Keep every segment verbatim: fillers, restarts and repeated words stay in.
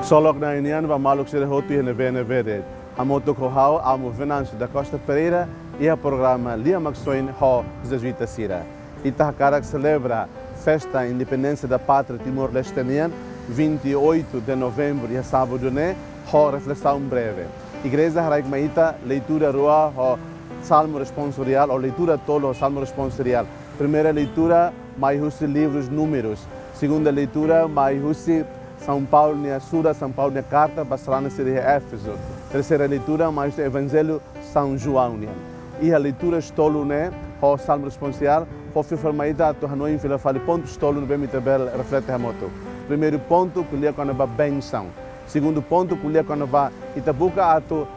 Ksolok Na'i nian ba maluk sira hotu iha ne'ebé-ne'ebé de'it. Hamutuk ho ha'u, Amu Venâncio da Costa Pereira, iha programa Lia Maksoin ho Jezuita sira. Ita hakarak selebra festa Independência da Pátria Timor-Leste nian, vinte e oito de novembro, iha sábadu ne'e, ho reflesaun breve. Igreja haraik mai ita leitura rua ho Salmu Responsoriál, ou leitura tolu ho Salmu Responsoriál. Primeira leitura mai husi livrus Númerus. Segunda leitura mai husi São Paulo nia sura, São Paulo nia karta ba sarani sira iha Éfeso. Terseira leitura mai husi Evanjellu São João nian. Iha leituras tolu ne'e, ho Salmu Responsoriál, fó fiar mai ita atu hanoin fila fali pontus tolu ne'ebé mak ita bele reflete hamutuk. Primeiru pontu, ko'alia kona-ba bensaun. Segundu pontu, ko'alia kona-ba ita buka atu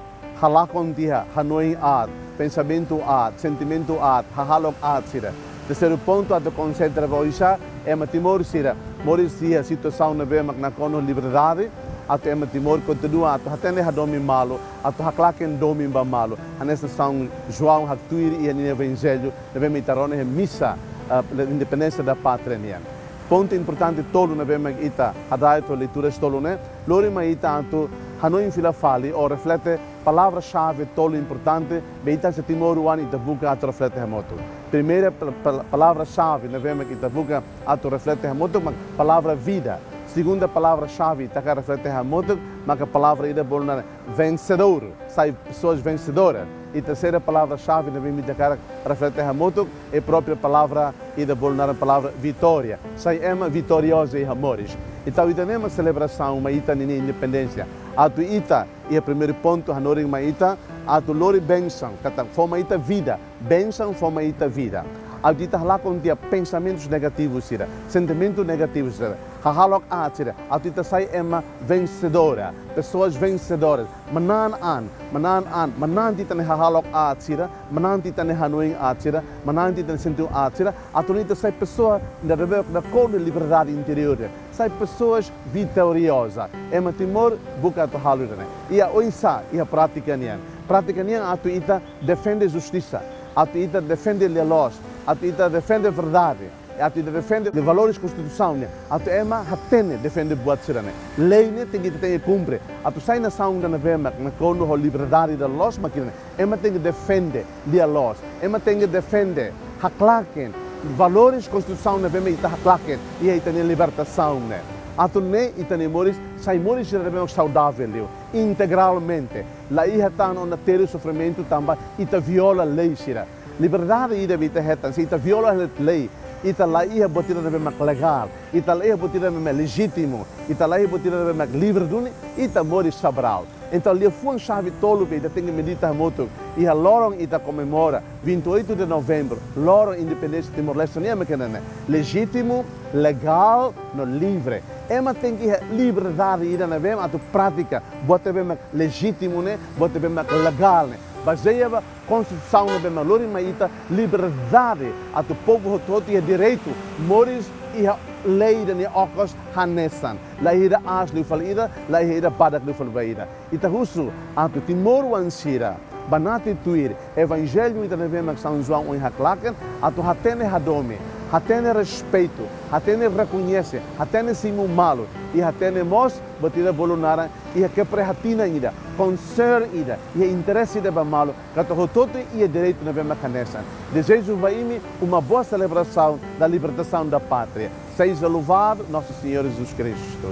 halakon tiha hanoin aat, pensamentu aat, sentimentu aat, hahalok aat sira. Terseiru pontu, atu konsentra ba oinsá ema Timor sira moris iha situasaun ne'ebé mak nakonu liberdade, atu ema Timor kontinua atu hatene hadomi malu, atu haklaken domin ba malu. Hanesan São João haktuir iha ninia Evanjellu ne'ebé mak ita rona iha misa, ah, Independência da Pátria nian. Pontu importante tolu ne'ebé mak ita hada'et ho leituras tolu ne'e, lori mai ita atu hanoin fila fali ou reflete palavra-xave tolu importante, be ita hanesan timoroan ita buka atu reflete hamutuk. Primeira pa-, pa-, palavra-xave ne'ebé mak ita buka atu reflete hamutuk mak palavra vida. Segunda palavra-xave ita hakarak reflete hamutuk maka palavra ida bolu naran vensedór, sai pessoas vencedoras. I terseira palavra-xave ne'ebé mak ita hakarak reflete hamutuk, i própria palavra ida bolu naran palavra vitória, sai ema vitorioza iha moris. Entaun ida-ne'e mak selebrasaun mai ita ninia independénsia. Atu ita, iha primeiru pontu hanorin mai ita atu lori bensaun, katak fó mai ita vida, bensaun fó mai ita vida. Atu ita halakon tiha pensamentus negativus sira, sentimentu negativu sira, hahalok aat sira, atu ita sai ema vensedora, pessoas vencedoras. Manán an, manán an, manán tiha ita-nia hahalok aat sira, manán tiha ita-nia hanoin aat sira, manán tiha ita-nia sentimentu aat sira, atu nune'e ita sai pessoa ida ne'ebé nakonu liberdade interiór, sai pessoas vitorioza. Ema Timor buka atu halo ida-ne'e. I oinsá, iha prátika nian. Prátika nian atu ita defende justisa, atu ita defende lia-loos, atu ita defende verdade, atu ita defende valores konstituisaun nian, atu ema hatene defende buat sira-ne'e. Lei ne'e tenke ita tenke kumpre. Atu sai nasaun ida ne'ebé mak nakonu ho liberdade ida loos mak ida-ne'e. Ema tenke defende lia-loos. Ema tenke defende, haklaken valores konstituisaun ne'ebé mak ita haklaken iha ita-nia libertasaun ne'e. Atu nune'e ita-nia moris sai moris ida ne'ebé mak saudavel liu, integralmente. La iha tan ona terus sofrimentu tanba ita viola lei sira. Liberdade ida be ita hetan, se ita viola hela lei, ita la iha buat ida ne'ebé mak legál, ita la iha buat ida ne'ebé mak lejítimu, ita la iha buat ida ne'ebé mak livre duni, ita moris sabraut. Entaun liafuan xave tolu be ita tenke medita hamutuk iha loron ita komemora vinte e oito de novembro, loron independénsia Timor-Leste nian mak ida-ne'e: lejítimu, legál no livre. Ema tenke iha liberdade ida ne'ebé mak atu pratika buat ne'ebé mak lejítimu ne'e, buat ne'ebé mak legál ne'e. Bazeia ba konstituisaun ne'ebé mak lori mai ita liberdade atu povu hotu-hotu iha direitu moris iha lei ida nia okos hanesan. La iha ida aas liu fali ida, la iha ida badak liu fali ba ida. Ita husu atu timoroan sira banati tuir Evanjellu ida ne'ebé mak São João ohin haklaken, atu hatene hadomi, hatene respeitu, hatene rekoñese, hatene simu malu, i hatene mós buat ida bolu naran iha keprihatinan ida, concern ida, iha interese ida ba malu, katak hotu-hotu iha direitu ne'ebé mak hanesan. Dezeja ba imi uma boa celebração da libertação da pátria. Seja louvado nosso Senhor Jesus Cristo.